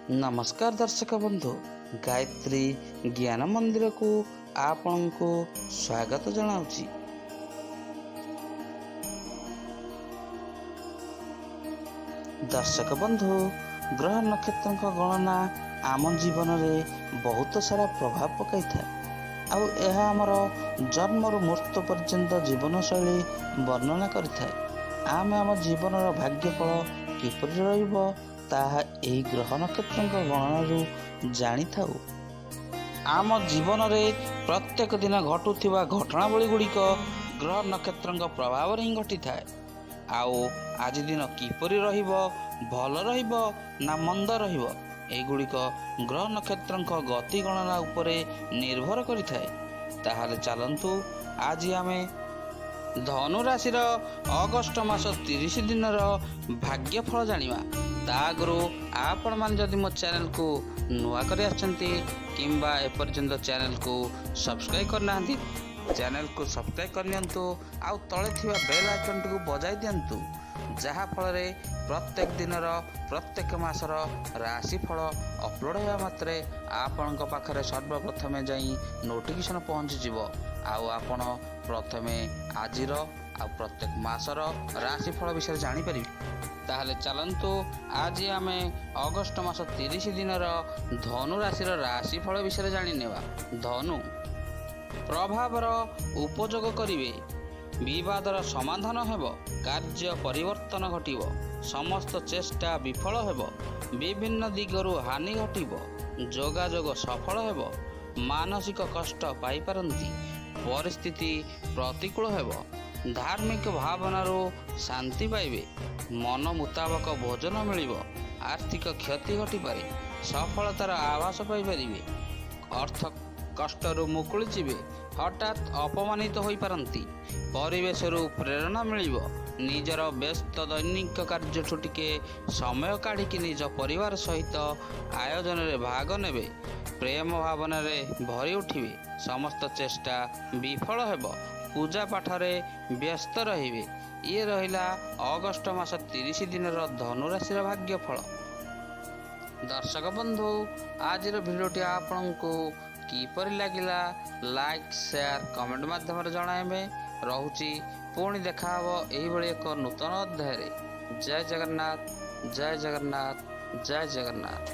ନମସ୍କାର ଦର୍ଶକ ବନ୍ଧୁ, ଗାୟତ୍ରୀ ଜ୍ଞାନ ମନ୍ଦିରକୁ ଆପଣଙ୍କୁ ସ୍ୱାଗତ ଜଣାଉଛି। ଦର୍ଶକ ବନ୍ଧୁ, ଗ୍ରହ ନକ୍ଷତ୍ରଙ୍କ ଗଣନା ଆମ ଜୀବନରେ ବହୁତ ସାରା ପ୍ରଭାବ ପକାଇଥାଏ, ଆଉ ଏହା ଆମର ଜନ୍ମରୁ ମୃତ୍ୟୁ ପର୍ଯ୍ୟନ୍ତ ଜୀବନଶୈଳୀ ବର୍ଣ୍ଣନା କରିଥାଏ। ଆମେ ଆମ ଜୀବନର ଭାଗ୍ୟଫଳ କିପରି ରହିବ, ତାହା ଏହି ଗ୍ରହ ନକ୍ଷତ୍ରଙ୍କ ଗଣନାରୁ ଜାଣିଥାଉ। ଆମ ଜୀବନରେ ପ୍ରତ୍ୟେକ ଦିନ ଘଟୁଥିବା ଘଟଣାବଳୀ ଗୁଡ଼ିକ ଗ୍ରହ ନକ୍ଷତ୍ରଙ୍କ ପ୍ରଭାବରେ ହିଁ ଘଟିଥାଏ। ଆଉ ଆଜି ଦିନ କିପରି ରହିବ, ଭଲ ରହିବ ନା ମନ୍ଦ ରହିବ, ଏଗୁଡ଼ିକ ଗ୍ରହ ନକ୍ଷତ୍ରଙ୍କ ଗତି ଗଣନା ଉପରେ ନିର୍ଭର କରିଥାଏ। ତାହେଲେ ଚାଲନ୍ତୁ, ଆଜି ଆମେ ଧନୁ ରାଶିର ଅଗଷ୍ଟ ମାସ 30 ଦିନର ଭାଗ୍ୟଫଳ ଜାଣିବା। ତା ଆଗରୁ ଆପଣମାନେ ଯଦି ମୋ ଚ୍ୟାନେଲକୁ ନୂଆ କରି ଆସିଛନ୍ତି କିମ୍ବା ଏପର୍ଯ୍ୟନ୍ତ ଚ୍ୟାନେଲକୁ ସବସ୍କ୍ରାଇବ୍ କରିନାହାନ୍ତି, ଚ୍ୟାନେଲକୁ ସବସ୍କ୍ରାଇବ୍ କରିନିଅନ୍ତୁ ଆଉ ତଳେ ଥିବା ବେଲ୍ ଆଇକନ୍ଟିକୁ ବଜାଇ ଦିଅନ୍ତୁ, ଯାହାଫଳରେ ପ୍ରତ୍ୟେକ ଦିନର, ପ୍ରତ୍ୟେକ ମାସର ରାଶିଫଳ ଅପଲୋଡ଼ ହେବା ମାତ୍ରେ ଆପଣଙ୍କ ପାଖରେ ସର୍ବପ୍ରଥମେ ଯାଇ ନୋଟିଫିକେସନ୍ ପହଞ୍ଚିଯିବ, ଆଉ ଆପଣ ପ୍ରଥମେ ଆଜିର ଆଉ ପ୍ରତ୍ୟେକ ମାସର ରାଶିଫଳ ବିଷୟରେ ଜାଣିପାରିବେ। ତାହେଲେ ଚାଲନ୍ତୁ, ଆଜି ଆମେ ଅଗଷ୍ଟ ମାସ 30 ଦିନର ଧନୁ ରାଶିର ରାଶିଫଳ ବିଷୟରେ ଜାଣିନେବା। ଧନୁ, ପ୍ରଭାବର ଉପଯୋଗ କରିବେ। ବିବାଦର ସମାଧାନ ହେବ। କାର୍ଯ୍ୟ ପରିବର୍ତ୍ତନ ଘଟିବ। ସମସ୍ତ ଚେଷ୍ଟା ବିଫଳ ହେବ। ବିଭିନ୍ନ ଦିଗରୁ ହାନି ଘଟିବ। ଯୋଗାଯୋଗ ସଫଳ ହେବ। ମାନସିକ କଷ୍ଟ ପାଇପାରନ୍ତି। ପରିସ୍ଥିତି ପ୍ରତିକୂଳ ହେବ। ଧାର୍ମିକ ଭାବନାରୁ ଶାନ୍ତି ପାଇବେ। ମନ ମୁତାବକ ଭୋଜନ ମିଳିବ। ଆର୍ଥିକ କ୍ଷତି ଘଟିପାରେ। ସଫଳତାର ଆଭାସ ପାଇପାରିବେ। ଅର୍ଥ କଷ୍ଟରୁ ମୁକୁଳି ଯିବେ। ହଠାତ୍ ଅପମାନିତ ହୋଇପାରନ୍ତି। ପରିବେଶରୁ ପ୍ରେରଣା ମିଳିବ। ନିଜର ବ୍ୟସ୍ତ ଦୈନିକ କାର୍ଯ୍ୟଠୁ ଟିକେ ସମୟ କାଢ଼ିକି ନିଜ ପରିବାର ସହିତ ଆୟୋଜନରେ ଭାଗ ନେବେ। ପ୍ରେମ ଭାବନାରେ ଭରି ଉଠିବେ। ସମସ୍ତ ଚେଷ୍ଟା ବିଫଳ ହେବ। ପୂଜା ପାଠରେ ବ୍ୟସ୍ତ ରହିବେ। ଇଏ ରହିଲା ଅଗଷ୍ଟ ମାସ 30 ଦିନର ଧନୁରାଶିର ଭାଗ୍ୟଫଳ। ଦର୍ଶକ ବନ୍ଧୁ, ଆଜିର ଭିଡ଼ିଓଟି ଆପଣଙ୍କୁ କିପରି ଲାଗିଲା, ଲାଇକ୍, ସେୟାର, କମେଣ୍ଟ ମାଧ୍ୟମରେ ଜଣାଇବେ। ରହୁଛି, ପୁଣି ଦେଖାହେବ ଏହିଭଳି ଏକ ନୂତନ ଅଧ୍ୟାୟରେ। ଜୟ ଜଗନ୍ନାଥ, ଜୟ ଜଗନ୍ନାଥ, ଜୟ ଜଗନ୍ନାଥ।